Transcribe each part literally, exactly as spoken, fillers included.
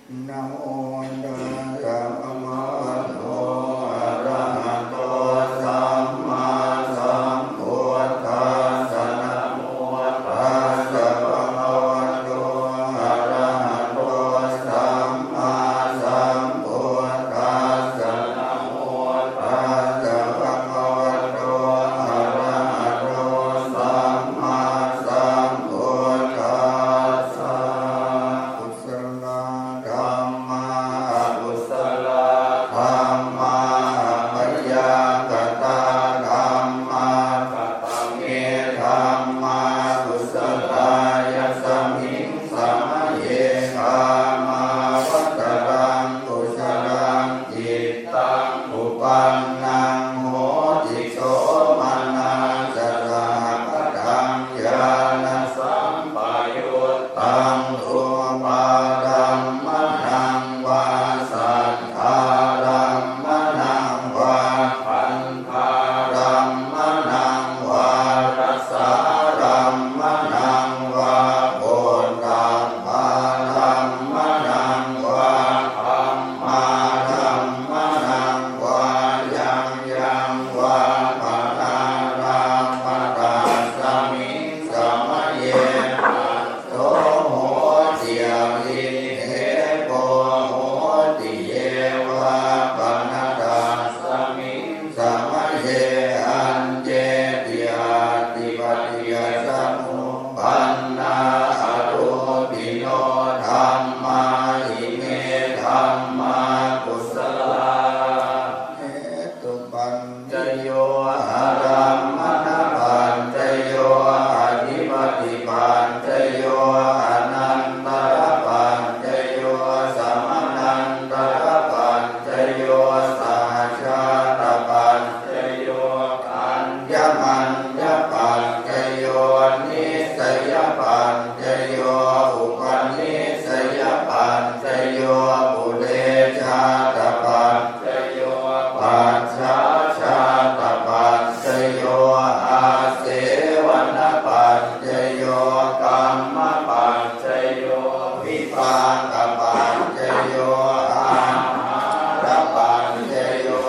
Namo tassa bhagavato arahato sammāsambuddhassa. Namo tassa bhagavato arahato sammāsambuddhassa. Namo tassa bhagavato arahato sammāsambuddhassa. Kusalā dhammā, akusalā dhammā, abyākatā dhammā. Katame dhammā kusalā? Yasmiṃ samaye kāmāvacaraṃ kusalaṃ cittaṃ uppannaṃ hoti somanassasahagataṃ ñāṇasampayuttaṃ rūpārammaṇaṃ vā saddārammaṇaṃ vā gandhārammaṇaṃ vā rasārammaṇaṃ vā phoṭṭhabbārammaṇaṃ vā dhammārammaṇaṃ vā yaṃ yaṃ vā panārabbha, tasmiṃ samaye phasso hoti, abhikkhepo hoti, ye vā pana tasmiṃ samaye aññepi atthi paṭiyasamuppannā arūpino dhammā, ime dhammā kusalā. Hetupaccayo, ārammaṇapaccayo, adhipatipaccayo, anantarapaccayo, samanantarapaccayo, sahajātapaccayo, aññamaññapaccayo, nissayapaccayo, upanissayapaccayo, purejātapaccayo, pacchājātapaccayo, āsevanapaccayo, kammapaccayo, vipākapaccayo, āhārapaccayo,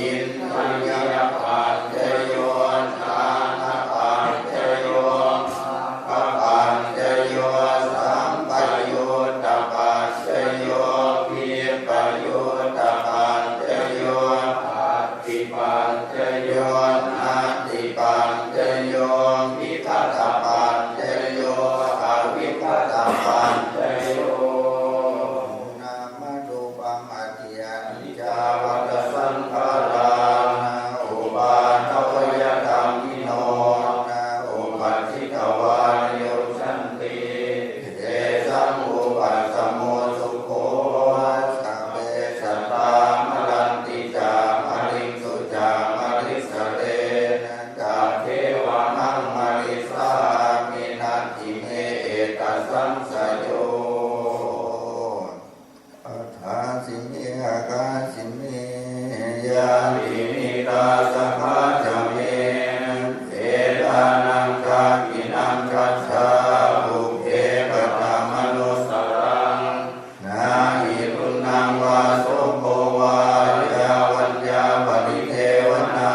indriyapaccayo, jhānapaccayo, maggapaccayo, sampayuttapaccayo, vippayuttapaccayo, atthipaccayo, natthipaccayo, vigatapaccayo, avigatapaccayo. Nāmarūpam aniccaṃ, aniccaṃ vata saṅkhārā, na uppādavayadhammino, na uppajjitvā nirujjhanti, tesaṃ vūpasamo sukho. Sabbe sattā maranti ca, mariṃsu ca marissare, na tathevāhaṃ marissāmi, natthi me ettha saṃsayo. Adāsi me akāsi me, ñātimittā sakhā ca me, petānaṃ dakkhiṇaṃ dajjā, pubbe katamanussaraṃ. Na hi ruṇṇaṃ vā soko vā, yā vaññā paridevanā,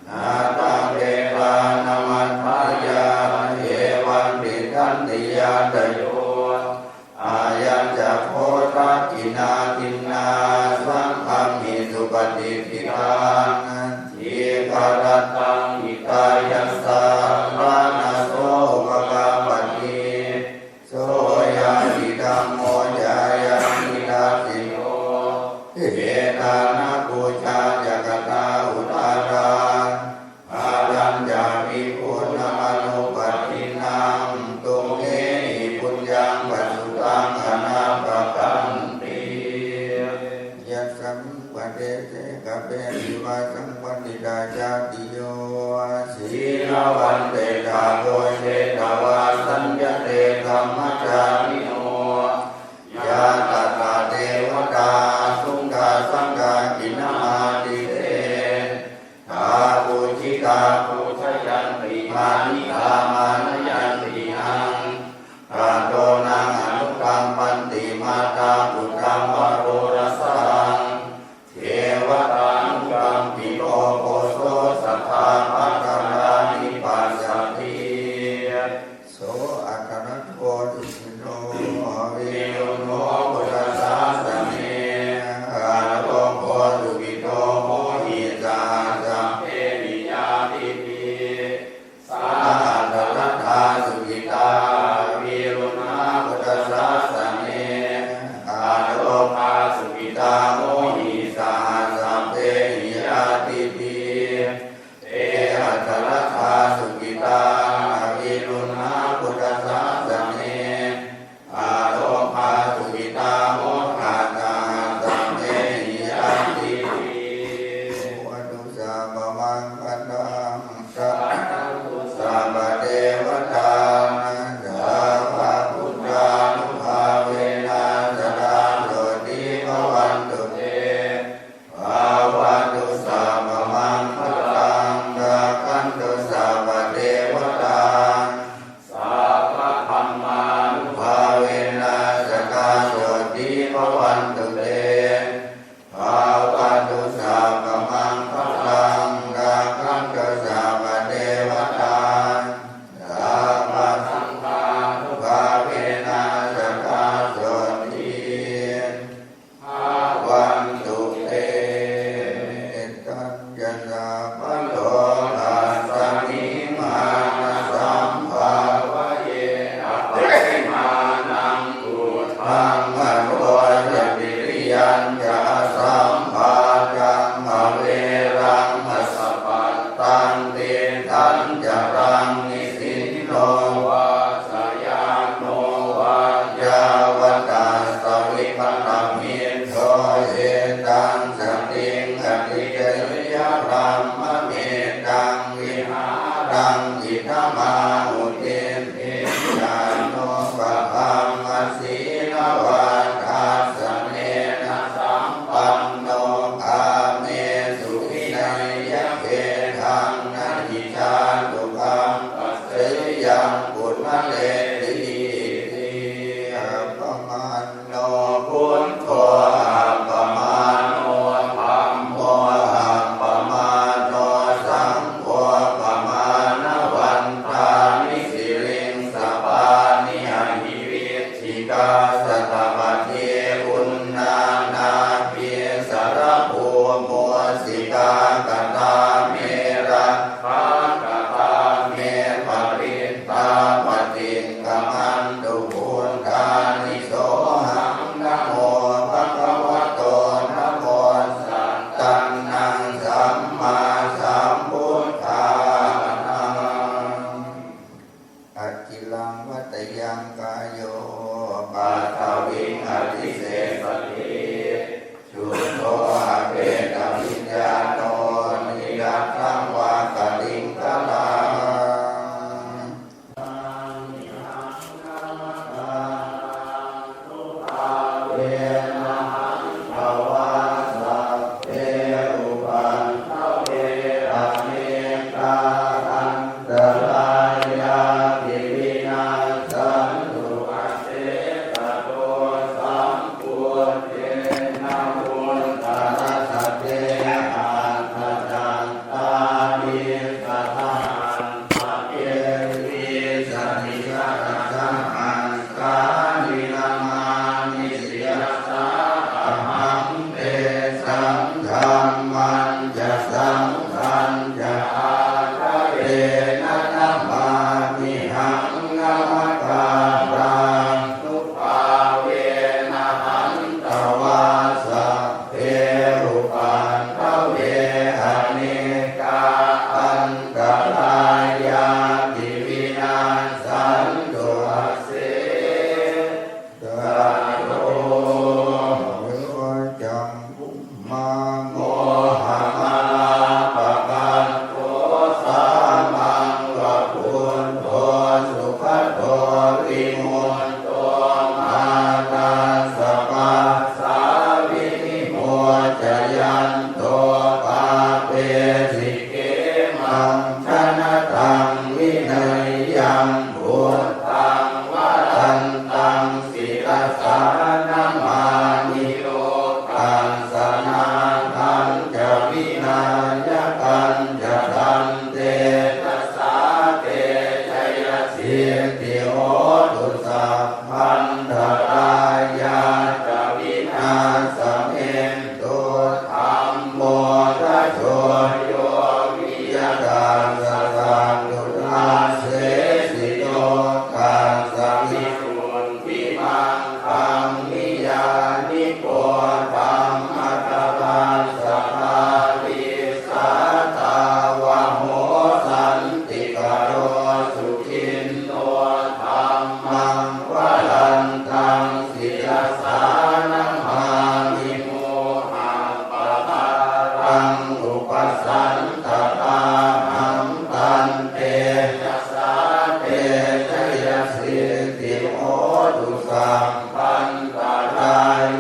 na taṃ petānamatthāya, evaṃ tiṭṭhanti ñātayo. Ayañca kho dakkhiṇā dinnā, saṅghamhi supatiṭṭhitā, dīgharattaṃ hitāyassa, ṭhānaso upakappati. So ñātidhammo ca ayaṃ nidassito, petāna pūjā ca katā uḷārā, balañca bhikkhūnamanuppadinnaṃ, tumhehi puññaṃ pasutaṃ anappakanti. Yasmiṃ padese kabbhe, nivāsaṃ paṇḍitā jātiyo, sīlavantedha bhojetvā saññate dhammadānino, ñātakā devatā sukhā saṅghā khīṇamādise. Thā pūjitā pūjayanti, mānitā mānayanti yaṃ, tato naṃ anukampanti, mā Anuradhaputtamanorosaṃ, devataanukampito poso, sadā bhaddamāni passati. So atthaladdho sukhino viruḷho buddhasāsane, arogo sukhito hohi saha sabbehi ñātibhi. Sā atthaladdhā sukhitā viruḷhā buddhasāsane, arogā sukhitā hohi saha sabbehi ñātibhi. Te atthaladdhā sukhitā viruḷhā buddhasāsane, arogā sukhitā hotha saha sabbehi ñātibhi. Bhavatu sabbamaṅgalaṃ, rakkhantu sabbadevatā, sabbabuddhānubhāvena sadā sotthī bhavantu te. Bhavatu sabbamaṅgalaṃ, rakkhantu sabbadevatā, sabbadhammānubhāvena sadā sotthī bhavantu te. Bhavatu sabbamaṅgalaṃ, rakkhantu sabbadevatā, sabbasaṅghānubhāvena sadā sotthī bhavantu te. Mettañca sabbalokasmiṃ mānasambhāvaye aparimāṇaṃ, uddhaṃ adho ca tiriyañca asambādhaṃ averaṃ asapattaṃ. Tiṭṭhañcaraṃ nisinno vā sayāno vā yāvatassa vigatamiddho, etaṃ satiṃ adhiṭṭheyya, brahmametaṃ vihāraṃ idhamāhu. Diṭṭhiñca anupagamma sīlavā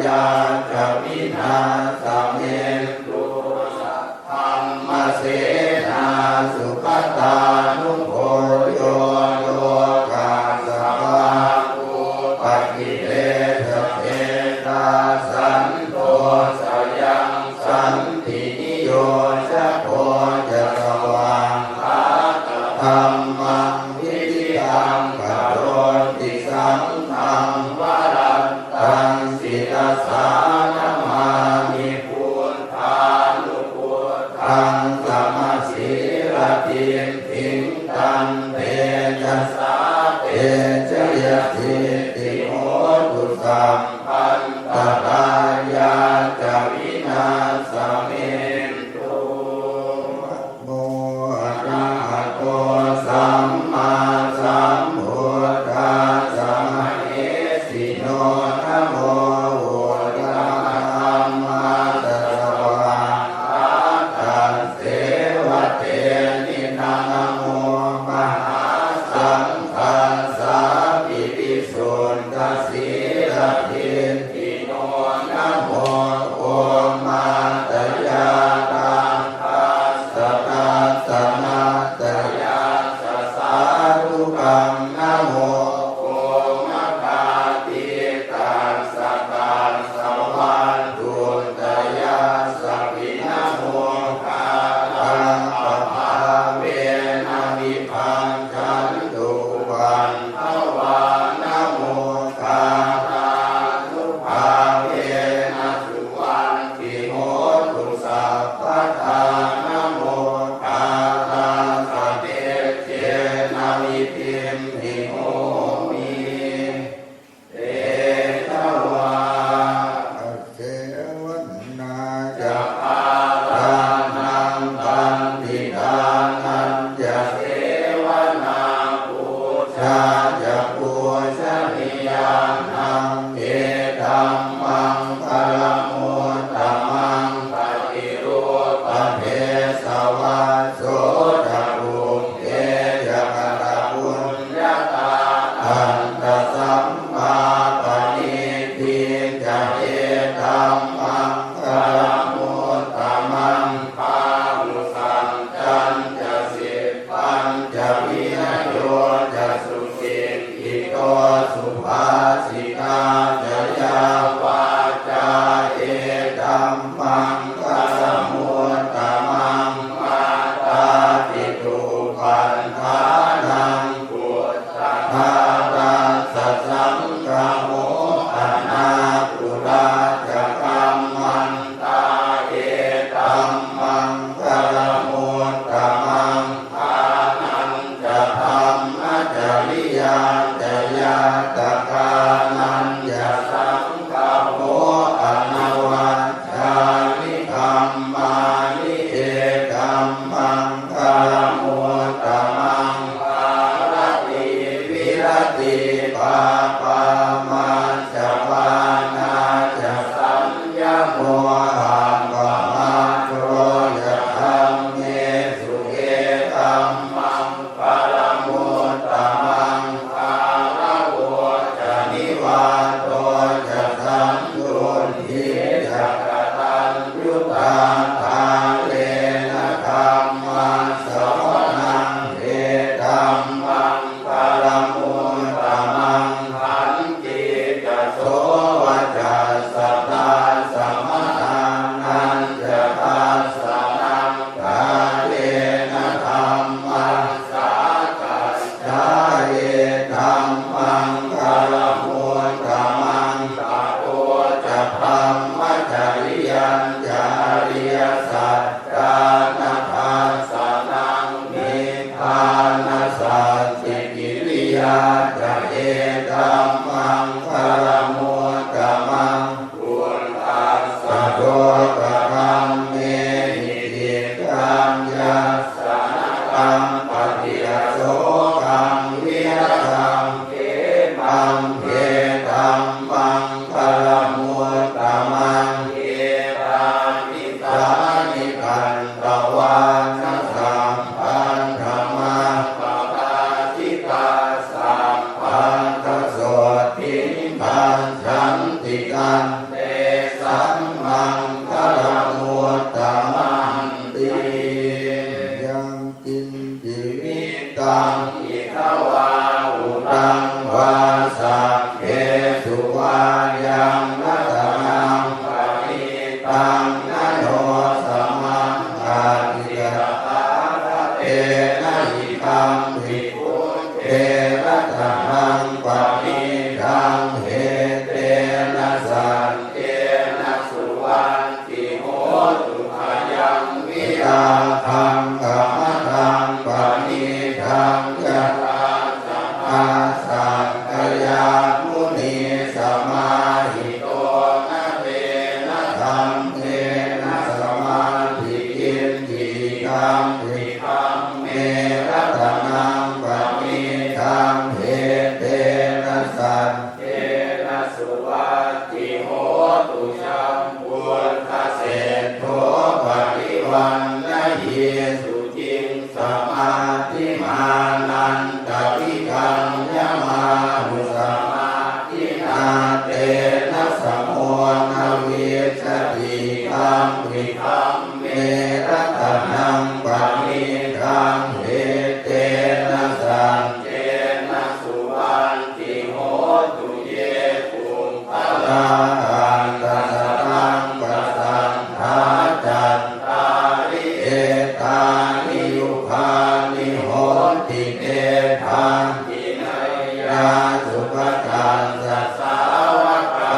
yā ca vināsamentu. Saddhammasenā sugatānugo yo lokassāvako pāpūpakilesajetā santo sayaṃ santiniyojako ca svākkhātadhammaṃ viditaṃ karoti saṅghaṃ varan taṃ sirasā namāmi buddhānubuddhaṃ samasīladiṭṭhiṃ tantejasā te jayasiddhi hotu sabbantarāyā ca vināsamentu. Namo arahato sammāsambuddhassa mahesino. Namo uttamadhammassa svākkhātasseva tenidha. Namo mahāsaṅghassāpi visuddhasīladiṭṭhi no. Namo omātyāraddhassa ratanattayassa sādhukaṃ. Namo omakātītassa tassa vatthuttayassapi. Namo ghārapabhāvena vibhajan tu upaddavā. Namo ghārānubhāvena suvatthi hotu sabbadā. Namo ghārassa tejena vidhimhi homi tejavā. Asevanā ca bālānaṃ paṇḍitānañca sevanā pūjā ca pūjanīyānaṃ etammaṅgalamuttamaṃ. Paṭirūpadesavāso ca pubbe ca katapuññatā attasammāpaṇidhi ca etammaṅgalamuttamaṃ. Bāhusaccañca sippañca vinayo ca susikkhito subhāsitā ca yā vācā etammaṅgalamuttamaṃ. Mātāpituupaṭṭhānaṃ puttadārassa saṅgaho anākulā sammaṅgalamuttamanti. Yaṅkiñci vittaṃ idha vā huraṃ vā saggesu vā yaṃ ratanaṃ paṇītaṃ na no samaṃ atthi tathāgatena idampi buddhe ratanaṃ paṇītaṃ etena saccena suvatthi hotu. Ayaṃ virāgaṃ amataṃ paṇītaṃ yadajjhagā sakyamunī samāhito na tena dhammena samatthi kiñci idampi dhamme ratanaṃ paṇītaṃ etena saccena suvatthi hotu. Sambuddhaseṭṭho parivaṇṇayī suciṃ samādhimānantavigaññamāhu samādhinā tena samo na vijjati idampi dhamme ratanaṃ paṇītaṃ etena saccena suvatthi hotu. Ye puggalā aṭṭha sataṃ pasaṭṭhā cattāri etāni yugāni honti te dakkhiṇeyyā sugatassa sāvakā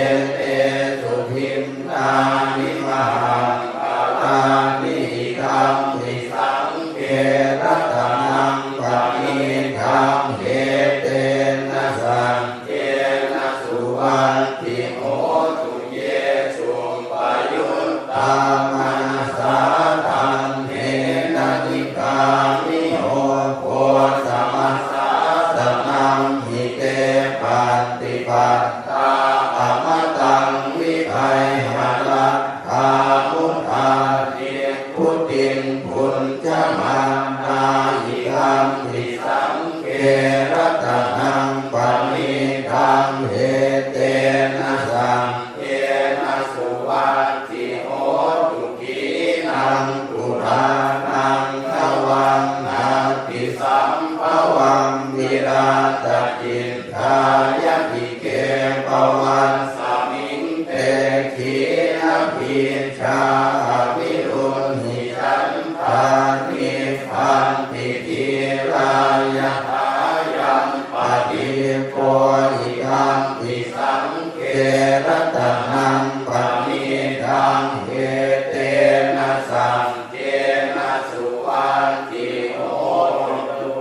etesu dinnāni mahapphalāni idampi saṅghe ratanaṃ paṇītaṃ etena saccena suvatthi hotu. Ye suppayuttā manasā daḷhena nikkāmiyo gosamasāsanamhi te pattipattā amataṃ vigayha laddhā mudhā nibbutiṃ bhuñjamānā idampi saṅghe ratanaṃ paṇītaṃ etena saccena suvatthi hotu. Khīṇaṃ purāṇaṃ navaṃ natthi sambhavaṃ virattacittāyatike bhavasmiṃ te khīṇabījā avirūḷhichandā nibbanti dhīrā yathāyampadīpo idampi saṅghe ratanaṃ paṇītaṃ etena saccena suvatthi hotu.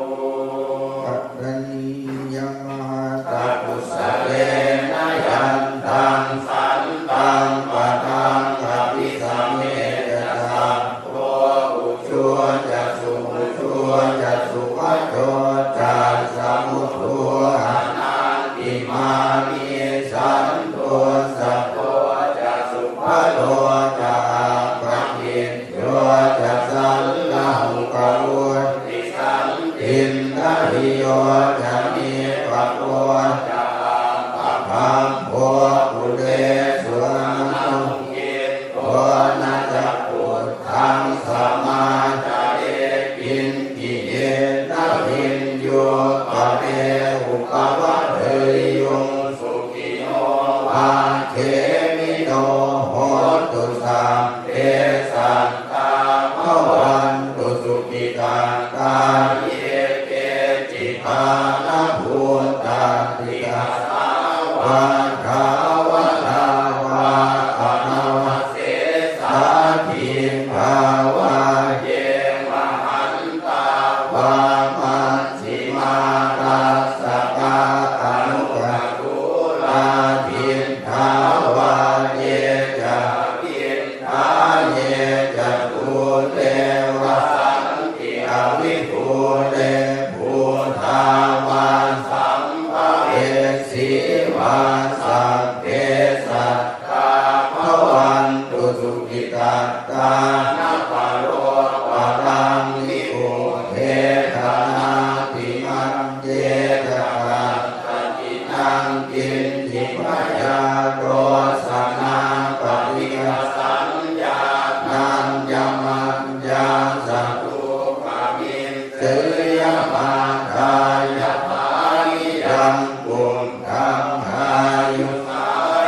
Karaṇīyamatthakusalena yantaṃ santaṃ padaṃ abhisamecca sabbo ujū ca suhujū ca suvaco cassa mudu anatimānī santussako ca subharo ca appakicco ca sallahukavutti santindriyo ca nipako ca appagabbho kulesu ananugiddho na ca khuddaṃ samācare kiñci yena viññū pare upavadeyyuṃ. Sukhino vā khemino hontu sabbe sattā bhavantu sukhitattā. Ye keci pāṇabhūtatthi tasā vā thāvarā vā anavasesā dīghā vā ye mahantā vā majjhimā rassakā aṇukathūlā diṭṭhā vā ye ca aviṭṭhā ye ca dūre vasanti avidūre bhūtā vā sambhavesī vā sabbe sattā bhavantu sukhitattā. Na paro paraṃ nikubbetha nātimaññetha katthaci naṃ kiñci bhayā ro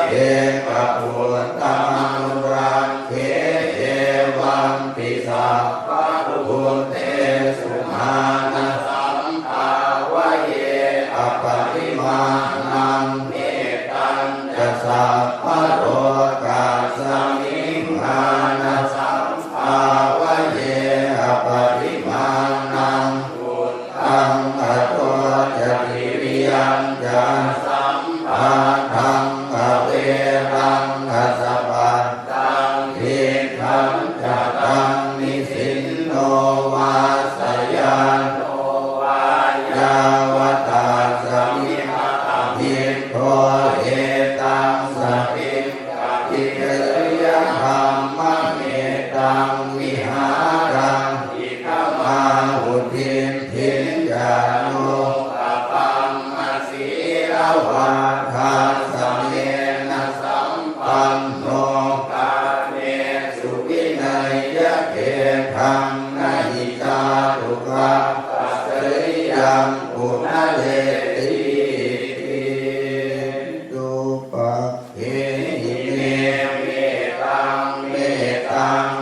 ekaputtamānurakkhe, evampi sabbabhūtesu mānasambhāvaye aparimāṇaṃ. Mettañca sabbalokasmiṃ mānasambhāvaye aparimāṇaṃ, uddhaṃ adho ca tiriyañca asambādhaṃ averaṃ asapattaṃ. Tiṭṭhañca taṃ nisinno vā sayāno vā yāvatassa vigatamiddho, etaṃ satiṃ adhiṭṭheyya, brahmametaṃ vihāraṃ idhamāhu. Diṭṭhiñca lokakammasīlavā dassanena sampanno, kāmesu vineyya gedhaṃ, na hi jātu gabbhaseyyaṃ punaretīti. Dubbhaggehi me mettaṃ, mettaṃ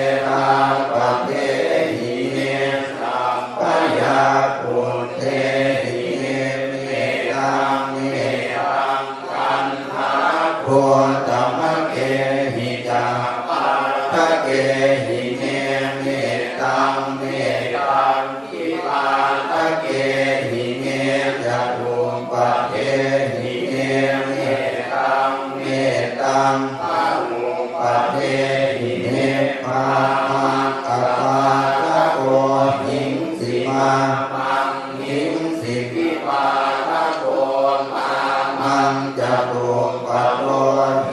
erāpathehi me, sabbaya puttehi me mettaṃ, mettaṃ kaṇhāgotamakehi ca pāṭhakehi me mettaṃ, mettaṃ kipāṭhakehi me catuppadehi me mettaṃ, mettaṃ anuppadehi me, pāmaṃ apāṭhako himsi mā maṃ himsi, kipāṭhako mā maṃ catuppado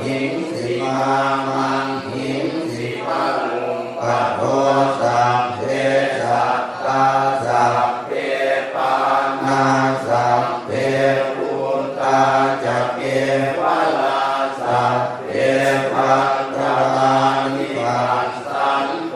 himsi, mā maṃ himsi paññuppado. Sabbe sattā sabbe pāṇā sabbe bhūtā ca kevalā, sabbe bhadrāni passantu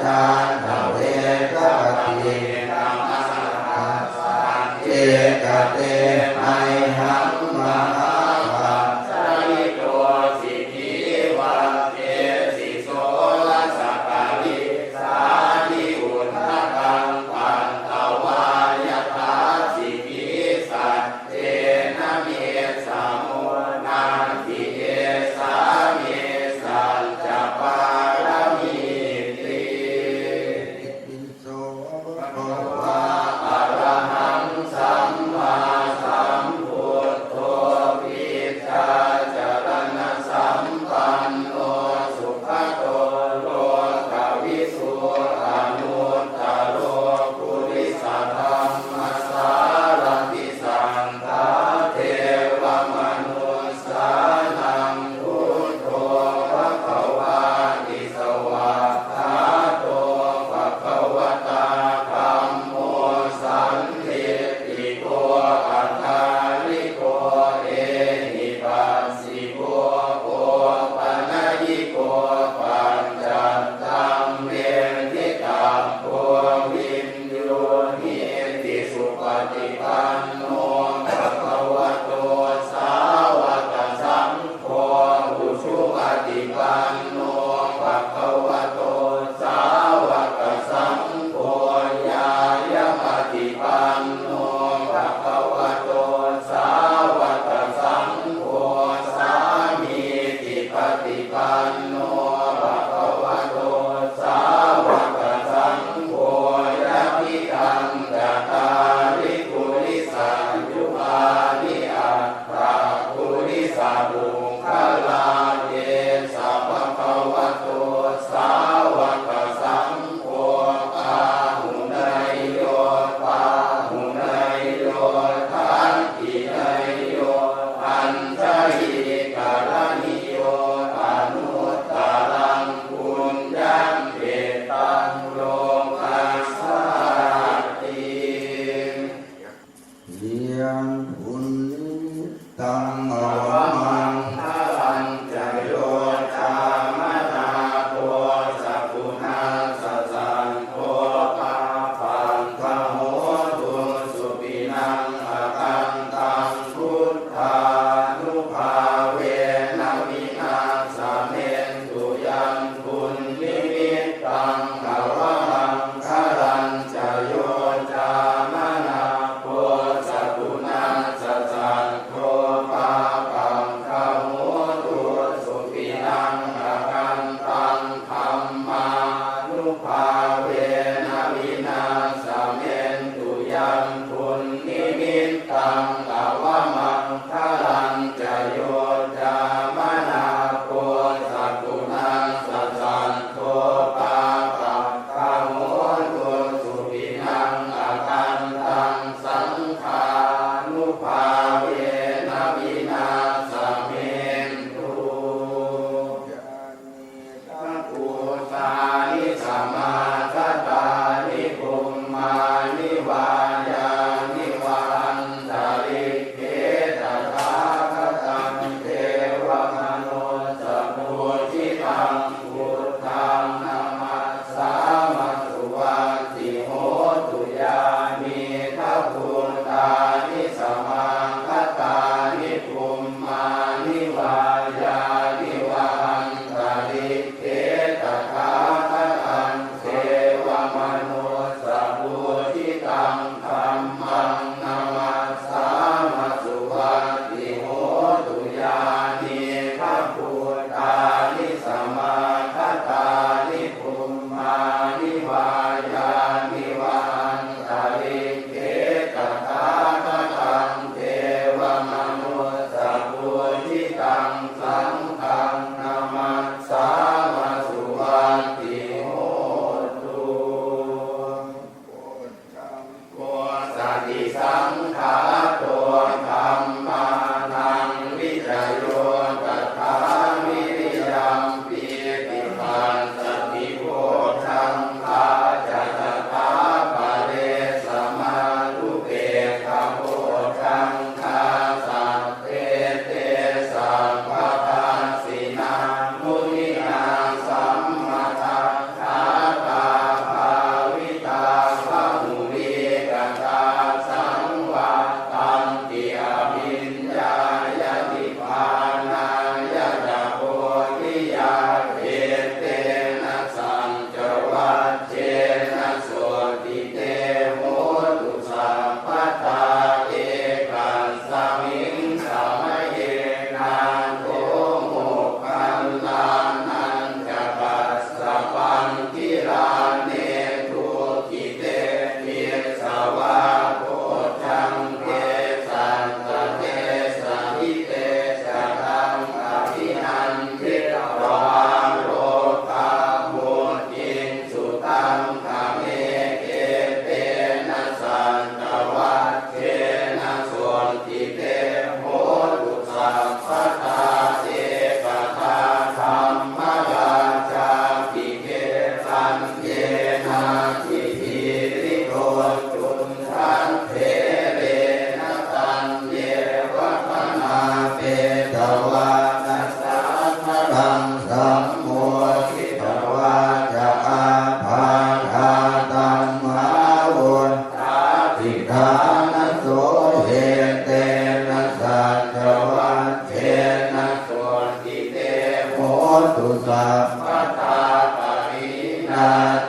Jhātaveda paṭikkama saha sañcikate mayhaṃ mahāpajjalito sikhī vattesi soḷasa karīsāni udakaṃ patvā yathā sikhī sac cena me samo natthi esā me saccapāramīti. Itipi so bhagavā arahaṃ sammāsambuddho vijjācaraṇasampanno sugato lokavidū anuttaro purisadammasārathi satthā devamanussānaṃ buddho bhagavāti. Svākkhāto bhagavatā dhammo sandiṭṭhiko akāliko ehipassiko opanayiko paccattaṃ veditabbo viññūhīti. Supaṭipanno bhagavato sāvakasaṅgho, ujupaṭipanno bhagavato sāvakasaṅgho, ñāyapaṭipanno bhagavato sāvakasaṅgho, sāmīcipaṭipanno bhagavato sāvakasaṅgho, yadidaṃ cattāri purisayugāni aṭṭha purisapuggalā, esa bhagavato sāvakasaṅgho āhuneyyo pāhuneyyo dakkhiṇeyyo añjalikaraṇīyo anuttaraṃ puññakkhettaṃ lokassāti. Yaṃ puññakkhettaṃ avamaṅgalañca yo cāmanāpo sakuṇassa sad dho pāpaggaho dussupinaṃ akantaṃ buddhānubhāvena vināsamentu. Yaṃ dunnimittaṃ avamaṅgalañca yo cāmanāpo sakuṇassa sad dho pāpaggaho dussupinaṃ akantaṃ dhammānubhāvena vināsamentu. Yaṃ dunnimittaṃ avamaṅgalañca yo cāmanāpo sakuṇassa sad dho pāpaggaho dussupinaṃ akantaṃ saṅghānubhāvena vināsamentu. Yānīdha bhūtāni samāgatāni bhummāni vā yāni va antalikkhe tathāgataṃ devamanussapūjitaṃ buddhaṃ namassāma suvatthi hotu. Yānīdha bhūtāni samāgatāni bhummāni vā yāni va antalikkhe tathāgataṃ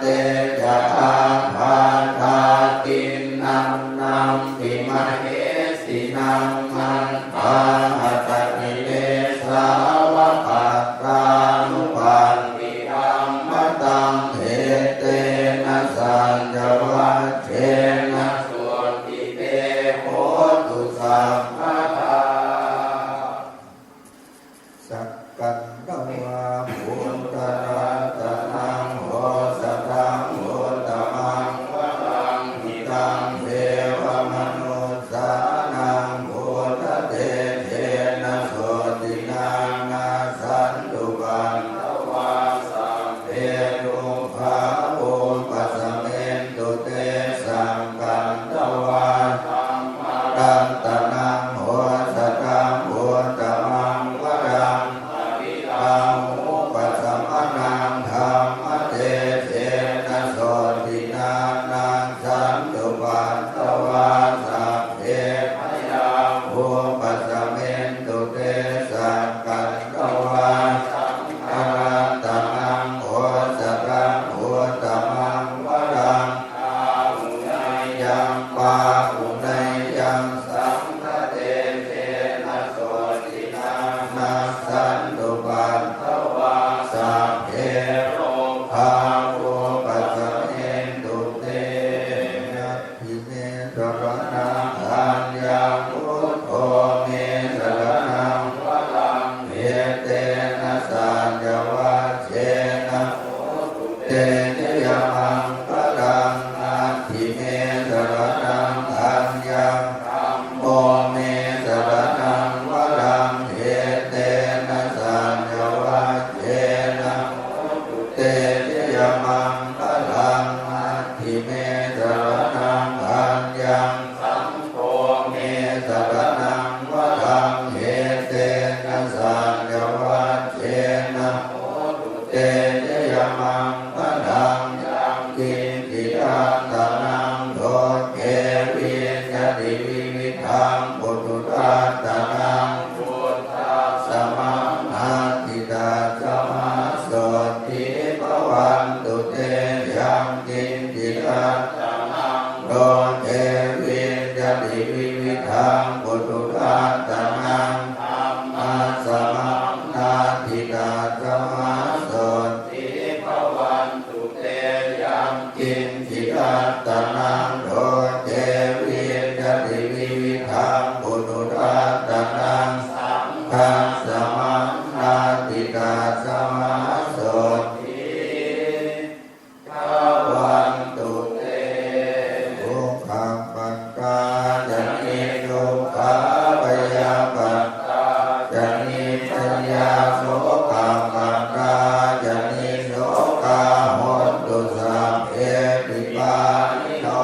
te ca ābādhā tiṇṇannampi mahesinaṃ, maggāhatakilesāva pattānuppattidhammataṃ, etena saccavajjena sotthi te hotu sabbadā. Sakkatvā buddharatanaṃ osathaṃ uttamaṃ varaṃ, hitaṃ devamanussānaṃ, buddhatejena sotthinā, nassantupaddavā sabbe dukkhā vūpasamentu te. Sakkatvā dhammaratanaṃ osathaṃ uttamaṃ varaṃ, pariḷāhūpasamanaṃ, dhammatejena sotthinā, nassantupaddavā sabbe bhayā vūpasamentu te. Sakkatvā saṅgharatanaṃ osathaṃ uttamaṃ varaṃ, āhuneyyaṃ pāhuneyyaṃ, saṅghatejena sotthinā, nassantupaddavā sabbe rogā vūpasamentu te. Natthi me saraṇaṃ aññaṃ, buddho me saraṇaṃ varaṃ, etena saccavajjena hotu te jayamaṅgalaṃ. Natthi me saraṇaṃ aññaṃ, dhammo me saraṇaṃ varaṃ, etena saccavajjena hotu te jayamaṅgalaṃ. Natthi me saraṇaṃ aññaṃ, saṅgho me saraṇaṃ varaṃ, etena saccavajjena hotu te jayamaṅgalaṃ. Yaṅkiñci ratanaṃ loke vijjati vividhaṃ puthu, ratanaṃ buddhasamaṃ natthi, tasmā sotthī bhavantu te. Yaṅkiñci ratanaṃ loke vijjati vividhaṃ puthu, ratanaṃ dhammasamaṃ natthi, tasmā sotthī bhavantu te. Yaṅkiñci ratanaṃ loke vijjati vividhaṃ puthu, ratanaṃ saṅghasamaṃ natthi, tasmā sotthī bhavantu te. Dukkhappattā ca niddukkhā, bhayappattā ca nibbhayā, sokappattā ca nissokā, hontu sabbepi pāṇino.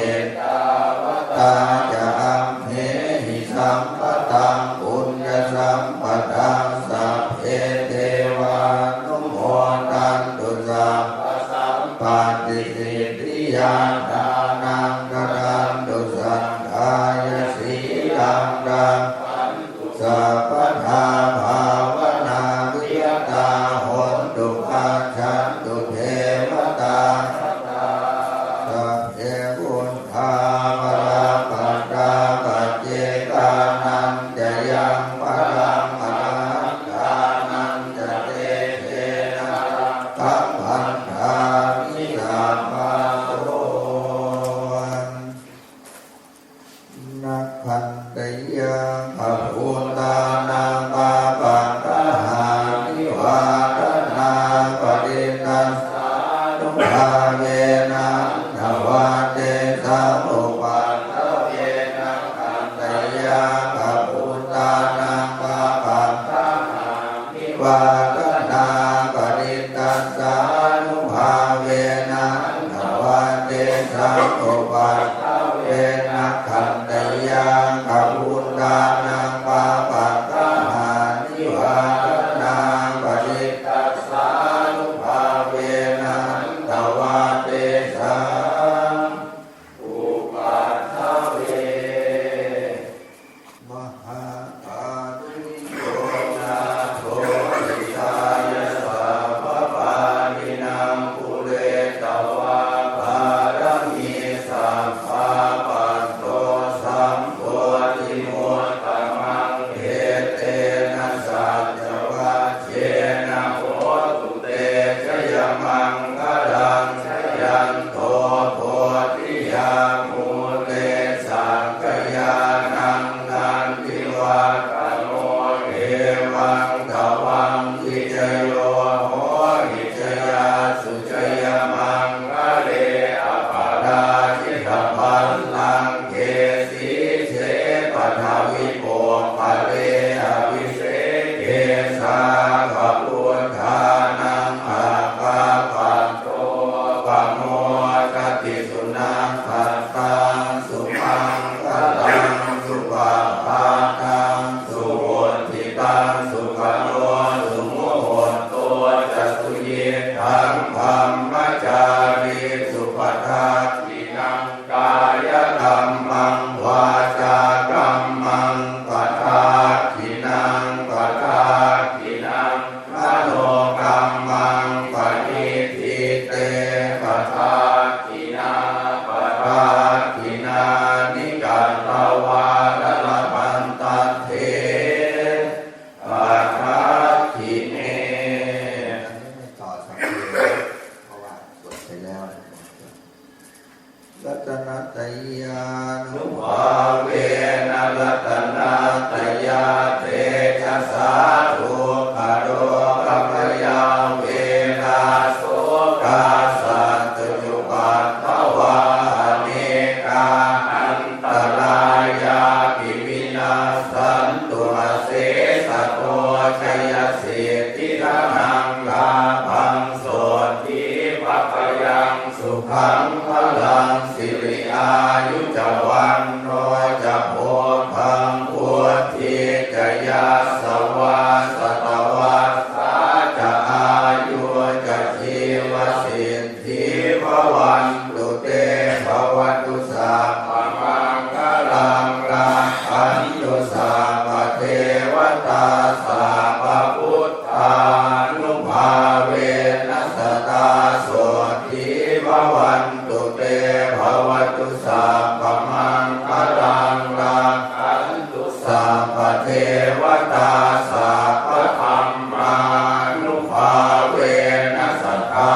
Ettāvatā ca amhehi sambhataṃ puññasampadaṃ, sabbe devānumodantu sabbasampattisiddhiyā. Dānaṃ dadantu saddhāya, sīlaṃ rakkhantu sabbadā, bhāvanābhiratā hontu, gacchantu devatāgatā. Sabbe buddhā balappattā, paccekānañca yaṃ balaṃ, arahantānañca tejena, rakkhaṃ bandhāmi sabbaso. Nakkhattayakkhabhūtānaṃ, pāpaggahanivāraṇā, parittassānubhāvena, hantvā tesaṃ upaddave. Nakkhattayakkhabhūtānaṃ, pāpaggahanivāraṇā, parittassānubhāvena, hantvā tesaṃ upaddave. Nakkhattayakkhabhūtānaṃ, pāpaggahanivāraṇā, parittassānubhāvena, hantvā tesaṃ brahmacārisu padakkhiṇaṃ kāyakammaṃ vācākammaṃ padakkhiṇaṃ padakkhiṇaṃ manokammaṃ paṇidhī te padakkhiṇā padakkhiṇāni katvāna labhantatthe padakkhiṇe. อันนี้ไม่ต่อสัพเพ เพราะว่าสวดไปแล้ว Ratanattayānubhāvena ratanattayatejasā dukkharogabhayā verā sokā sattu cupaddavā anekā antarāyāpi vinassantu asesato. Jayasiddhi dhanaṃ lābhaṃ sotthi bhāgyaṃ sukhaṃ balaṃ siri āyu ca vaṇṇo ca bhogaṃ vuḍḍhī ca yasavā satavassā ca āyū ca jīvasiddhī bhavantu te. Bhavatu sabbamaṅgalaṃ rakkhantu sabbadevatā sabbabuddhānubhāvena sadā sotthī bhavantu te. Bhavatu sabbamaṅgalaṃ rakkhantu sabbadevatā sabbadhammānubhāvena sadā